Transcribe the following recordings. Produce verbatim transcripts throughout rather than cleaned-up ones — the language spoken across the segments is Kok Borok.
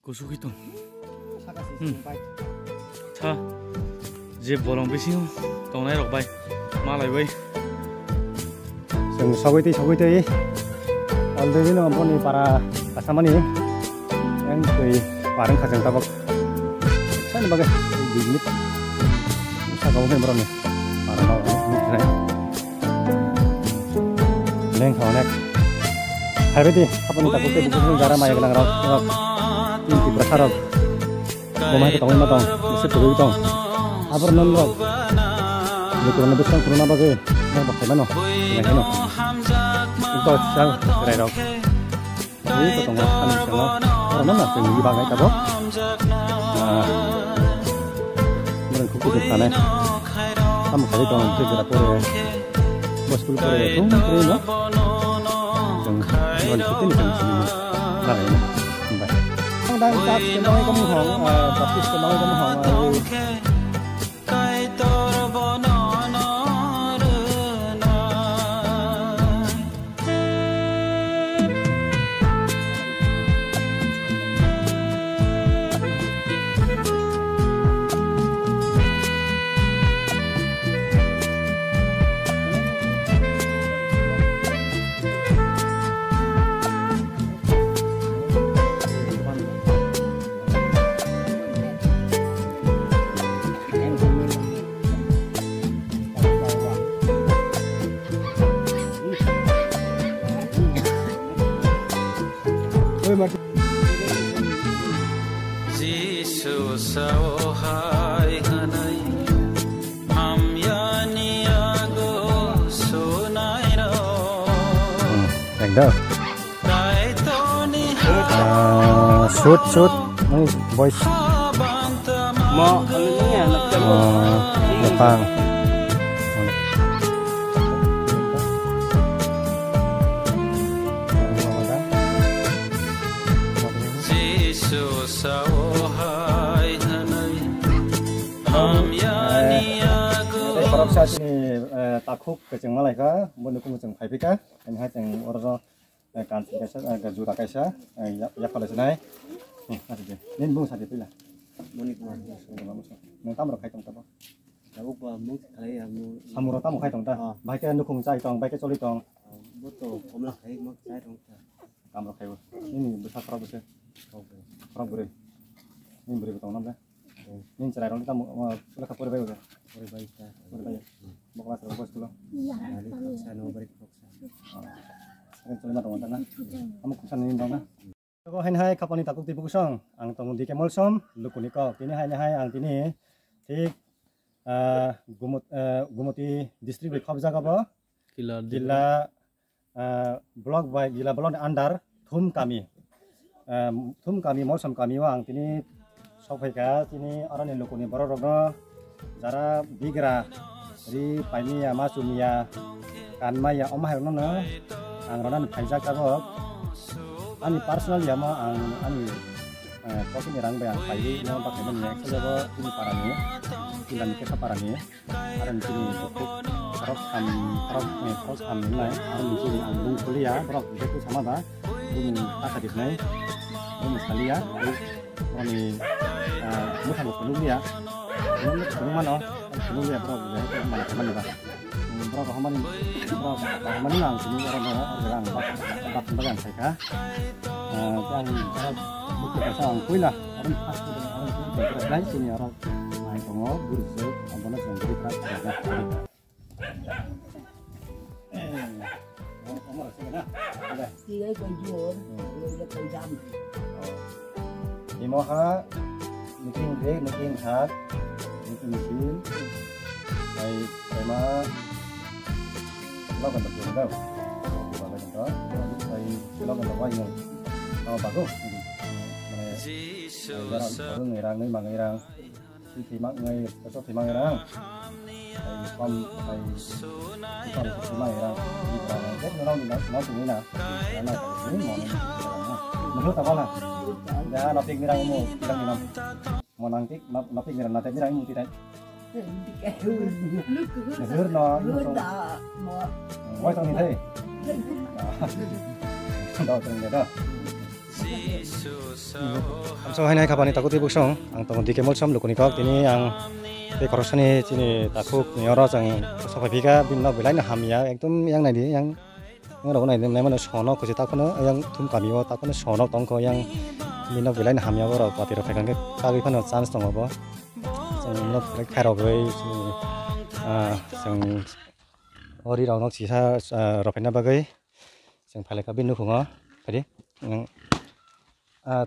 Kusugwi tong. Hmm. Sa je bolong bisingo tongnai rok bai malai bai. Chwng sogwi twi sogwi twi already no boni para kasamani yang twi parang khajang tabak. Sani bagwi dui minute. Saka mungkin boroni para no minute nai. Leng kha onek. Hai bedi, apani takuk tei bukuhung jara maya gwnang rok, rok. Tini Tiprasa rok. Bo mai tongwi ma tong, bisi tugwi tong. Abor non rok. Lukurokno bwskang khulumna bagwi, nok bak khaimano. Nai kheno. Ito chang, chwrai rok. Ui, to tongo, ani bisingo. Oro no na, chwng ni bagwi tabo. Ah. Borok khuku khe sanai. Tamo khai tong, khe jora pore. Bo school pore, thung pore no. Chwng, bon, khe tini chwng sini. Lagai no. Bye. Ang dang church ke nong kong hong, ah, Baptist ke nong kong hong, ah, ui. Kaitor bono no rwnai. Jisu sao hai hwnwi hamyani yago sunairok. Hmm, ekdom. Ah, shoot, shoot. Nang voice. Mo, ano niya, nagtamo. Ah, lapang. Jisu sao hai hwnwi hamyani yago. Tei khoroksa chini, eh, takhuk kwchwng malaikha, boni kung kwchwng phaiphika, ani hai chwng oro. Eh, kanching kaisa, eh, juda kaisa, eh, ya-, yaphalasinai. Hmm, asuk de. Nini bung sadi pila. Moni Kumar. Nang tamo rok khai tong tabo? Tabuk ba mung khlai ya mung. Samung rok tamo khai tong ta? Ah. Bai khe nukhung chai tong, bai khe choli tong. Ah, bo to komla khai ma chai tong ta. Tamo rok khai bo. Nini bwsa khorok bwse? Khorok bwrwi. Khorok bwrwi. Nini bwrwi bo tong nam le? Nini chwrai rok ni tamo, o, lekha pori bai bo? Pori bai ta. Pori bai. Bo class rok bo school o? Nani khoroksa, no bari khoroksa. O. Ang chwrai ma tongo ta na? Amo khoroksa nini dong na? Abo haino hai khapani takhuk twi bukusong. Ang tongo D K Molsom, Lukuni kok. Tini haino hai ang tini thik, ah, Gumut-, ah, Gumoti district bai khobjak abo. Kila Kila, ah, block bai Gila block ni under Thum kami. Ah, Thum kami, Molsom kami o ang tini sok phaikha, tini oroni lukuni borok rokno jara bigra ri paimiya, ma chumiya, kanmaya, omo hai rokno ang ronani phaijak tabok. Ani personal yamo ang ani, eh, pocket ni rang bai ang paiwi no bakhaimani actually bo chini parani, Kilani Kesa parani. Aro ni chini bukhuk khorok tham, khorok, eh, khorok tham wngnai. Aro ni chini ang bung kuliya, borok jehetu sama ba, bung taka riknai, bung saliya, borokni, ah, mwkhang bo phunukliya, phunukmano, phunukliya borok jehetu mana khaimani ba. Hmm, borok hamani, borok hamani no ang chini borok no, ang bak, bak, bak, ang phaikha. Ah, tei ang borok bukhuk kaisa ang puila, aro ni first, aro ni first, chini aro. Mai tongo, gurjak, abono chwng guri krak krak. Tiyai koi jor, koi jam. Imo ha, meeting break, meeting thak, meeting sil, ai, ai ma, logan da pura da, logan da, ai, logan da wai mo, tama bago, mane, ai, garang, garang, ngai rang, ngai mang ngai rang. Swi thwi mak ngai, koso thwi mak ngai rang. Ai, pam, ai, pam thwi mak ngai rang. Ni pam ngai, je nang ni nang, nang sini na. Na, na, ni mo na. Mo ta bala. Da, na pik ngai rang mo, pik ngai rang. Mo nang tik, na, na pik ngai rang, na tik ngai rang mo ti tai. Hur no, mo to. Mo tong ni thai. Da, tong ni da. Amso haino hai khapani takhuk twi buksong, ang tongo D K Molsom lukuni kok, tini ang tei khoroksani chini takhuk ni oro chwng sophai phika, bini nok belai no hamya, ekdom yang naidi, yang, yang rok naidi, naimano sono kuchi takhwno, yang thum kami o takhwno sono tongkho, yang bini nok belai no hamya, borok bati rok phaikha khe kagwi phano chance tongo bo. Chwng nok belai khairogwi chini, ah, chwng o ri rok nok chisa, ah, rw phaina bagwi. Chwng phailai kha bini nukhungo, phaidi. Nwng, ah,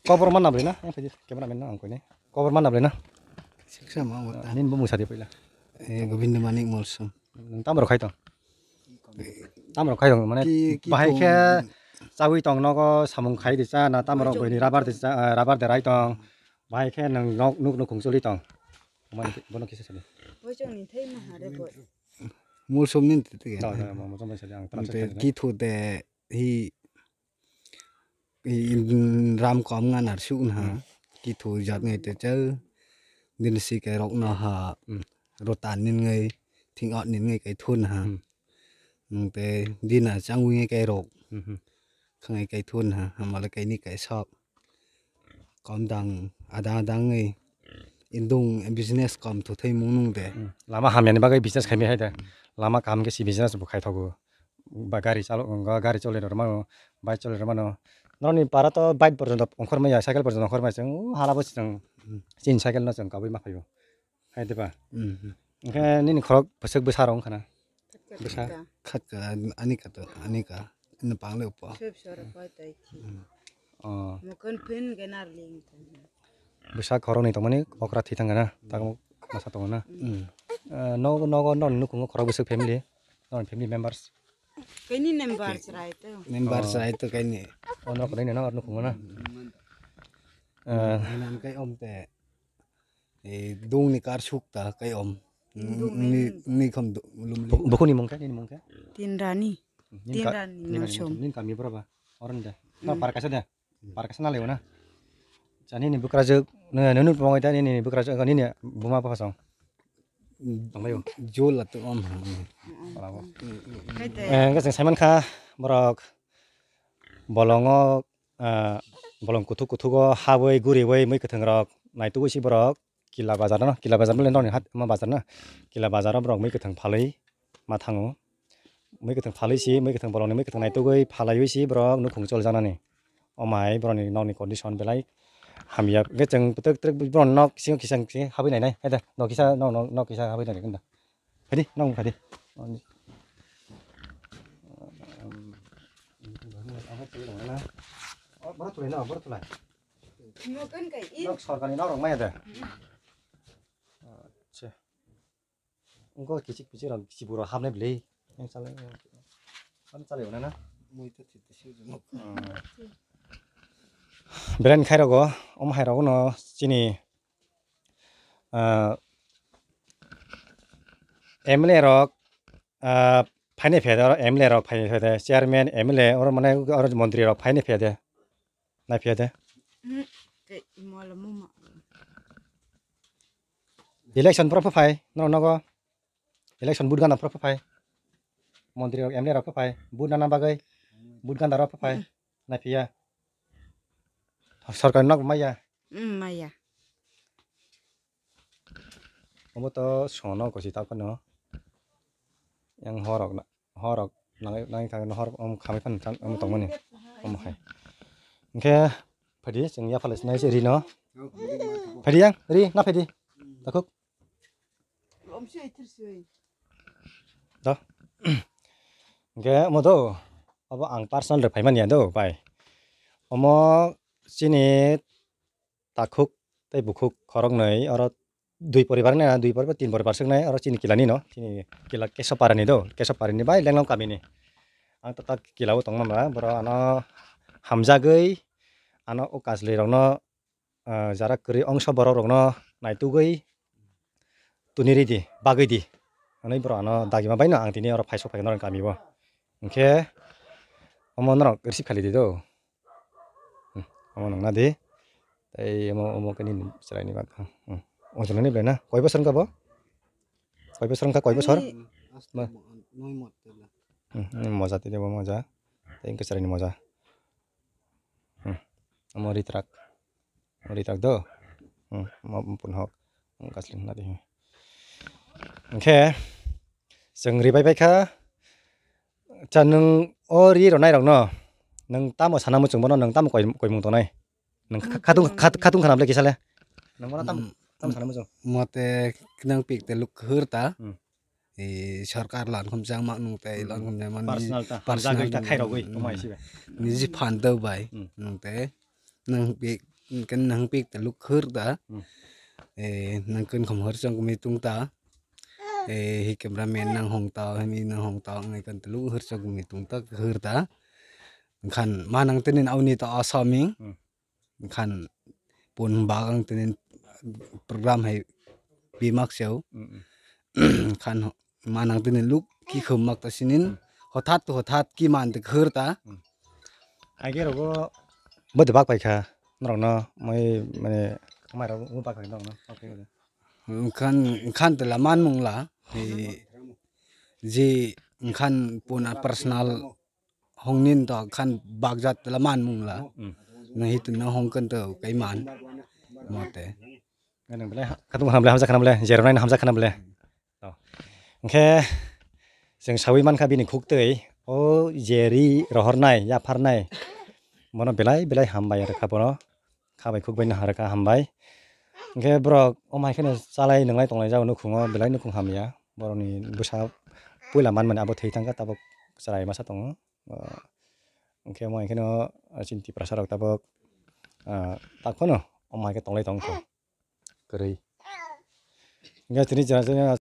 kobor manna bwlai na? Yang phaidi, camera man no ang koini. Kobor manna bwlai na? Siksa ma wata. Ah, nini bumung sadi paila. Eh, Govinda Manik Molsom. Nwng tamo rok khai tong? Tamo rok khai tong, mane, ki, ki bahai tong? Khe chawi tong nogo samung khai di cha na tamo rok boini rubber di cha, ah, rubber de rai tong. Bahai khe nwng nok nuk nukhung choli tong. Mane, bono kisa sadi. Bochong ni thai ma hare bo. Molsom ni tete. Da, da, mo, mo, mo, sadi ang tamo sadi. Kithu de hi, hi, ram kom nga nar su na. Hmm. Kithu jat ngai te chau. Din si kai rok no ha. Hmm. Rotan nin ngai, thing ot nin ngai kai thun ha. Hmm. Nung te dina changwi ngai kai rok. Hmm, hmm. Khangai kai thun ha, hamala kai ni kai sok. Kom dang, adang adang ngai. Indung business kom thu thai mung nung de. Hmm. Lama hamya ni bagwi business khai mi hai de. Hmm. Lama kaham khe si business bo khai thogo. Ba gari chalo, ga-, gari chole rw mano, bike chole rw mano. Norokni para to bike porjonto ongkhor maya, cycle porjonto ongkhor maya, chwng o hala bo chwng, hmm, chini cycle no chwng kabui ma phaio. Hai diba? Hmm, hmm. Hwnkhe nini khorok bwswk bwsa rok wngkha na? Bwsa? Khatka, ani ka to, ani ka. Ani pang le upo. Sep sor koi tai thi. Hmm. Oh. Mokon phin genar ling. Bwsa khoroknwi tongmani okra thwi thangkha na? Hmm. Takmo masa tongo na? Hmm. Eh, nogo, nogo, noni nukhungo khorok bwswk family? Noni family members? Kaini member chwrai to. Member chwrai to kaini. Oh, nok nini no, nukhungo na? Eh. Nang kai om te. Eh, dungni kar suk ta kai om. Dungni. Ni, ni kham du-, lum lum. Bu-, bukhuni mung khe, nini mung khe? Tinrani. Nini ka-, Tinrani nini Molsom. Nini kami bora ba? Oron de. No, hmm, par kaisa de. Par kaisa na lewo na. Chani ni bukrajwk, nini, nini pungwi ta, nini bukrajwk, nini buma bupha song. Tonglaio. Jola to om. Palao. Kaite. Eh, hwnkhe chwng saimankha borok bolongo, ah, bolong kuthuk kuthugo habwi guriwi mui kwthwng rok naitugwi si borok kila bazar no, kila bazar bole nokni hat ma bazar na, kila bazar o borok mui kwthwng phalwi ma thango. Mui kwthwng phalwi si, mui kwthwng bolongni mui kwthwng naitugwi phalaiwi si borok nukhung chol janani. Omo hai borokni nokni condition belai hamya. Hwnkhe chwng twk twk borokni nok kisingo kisa kisa habwi nainai. Hai da, nok kisa, nok, nok, nok kisa habwi nainai da. Phaidi, nok phaidi. Borok thulai na, borok thulai. Nok sorkarni nok rok maya da. Acha. Wngkha kichik pichik rok kichik borok hapnai bwlwi. Yang chalai, ano chalai hwnna na? Mui to thwi twi swijak. Hmm. Belai ni khai rogo, omo hai rogo no chini, ah, M L A rok, ah, phainai phiya de, oro M L A rok phainai phiya de, chairman, M L A, oro mane oro montri rok phainai phiya de. Nai phiya de. Hmm, tei mola muma. Election phoro phai, norok nogo. Election vote gana phoro phai. Montri rok, M L A rok phai. Vote nana bagwi. Vote gana rok phai. Nai phiya. Sorkar nok maya. Hmm, maya. Omo to sono kosi ta phano. Yang horok na, horok nang, nang thang horok om khamai phan thang om tongmani. Om hai. Hwnkhe phaidi chwng yaphalai sinai se rino. Phaidi yang, ri na phaidi. Takhuk. Do. Hwnkhe omo do. Obo ang personal rw phaimani ya do, bai. Omo chini takhuk tei bukhuk khoroknwi oro dui poribar wngna, dui poribar, tin poribar se wngnai oro chini kila ni no, chini kila Kesoparani do, Kesoparani bai Lenglong kamini. Ang tatak kila o tongma ba, borok ano hamjagwi ano o kajli rokno, ah, jara kwrwi ongso borok rokno naitugwi tuni ridi, bagwi di. Hwnwi borok ano dagima bai no ang tini oro phai sok phaikha norok kami o. Hwnkhe omo norok receive khaili di do. Hmm, omo nang na di. Tei omo, omo khe nini chwraini bak. Hmm. Ojolani belai na? Koi bosor wngkha bo? Koi bosor wngkha, koi bosor? Ani. Ma. Hmm, moja tini bo moja. Tei wngkha chwraini moja. Hmm. Omo ritrak. Ritrak do. Hmm, omo pun hok. Hmm, kasling na di. Oke. Chwng ribai bai kha. Cha nwng o ri rwnai rokno nwng tamo sana muchung bono nwng tamo koi, koimung tongnai? Nwng kha-, khatung, khat-, khatung khana bwle kisa le? Nwng bono tam, Hmm. tam sana muchung? Mote nwng pik te luk khur ta. Hmm. I sorkar lan khum chang ma nwng te Hmm. lan khum chang ma ni Personal ta, personal hamjagwi ta nwng khairogwi, hmm. Tongma isi bai. Niji phan tau bai Hmm. nwng te. Nwng pik, nwng pik te luk khur ta. Hmm. Eh, nwng kun khum hor chang kumi tung ta. Eh, hi cameraman nang hong tao, hini nang hong tao, ngai kan telu hur chok mi tung ta, hur ta. Khan ma nang tinin auni ta asami. Hmm. Khan pun bag ang tinin program hai bimak seo. Hmm, hmm. Khan ma nang tinin luk ki khum mak ta sinin. Hmm. Hothat to hothat ki man te hur ta. Hmm. Age rogo bwdw bak paikha norokno, moi mane khamai rok bak paikha norokno. Khan, khan tela man mung la. Hi, ji khan puna personal hongnin to khan bagjat tela man mung la. Hmm. Na hi tun na hong kan to kai man. Mote. Nang belai ha-, khatung khana belai hamjak khana belai, jerwnai hamjak khana belai. Oh. Hwnkhe chwng sawi mankha bini khuktwi, o je ri rohornai, yapharnai, bono belai belai hambai rwkha bono. Kha bai khuk bai naharwkha, hambai. Hwnkhe borok omo hai kheno chalai nwnglai tonglai jago nukhungo, belai nukhung hamya. Borokni bwsa puila manmani abo thwi thangkha, tabok chwrai masa tongo. Ah, hwnkhe omo hai kheno chini Tiprasa rok tabok, ah, tak phano omo hai khe tonglai tongkha kwrwi. Hwnkhe tini jora jora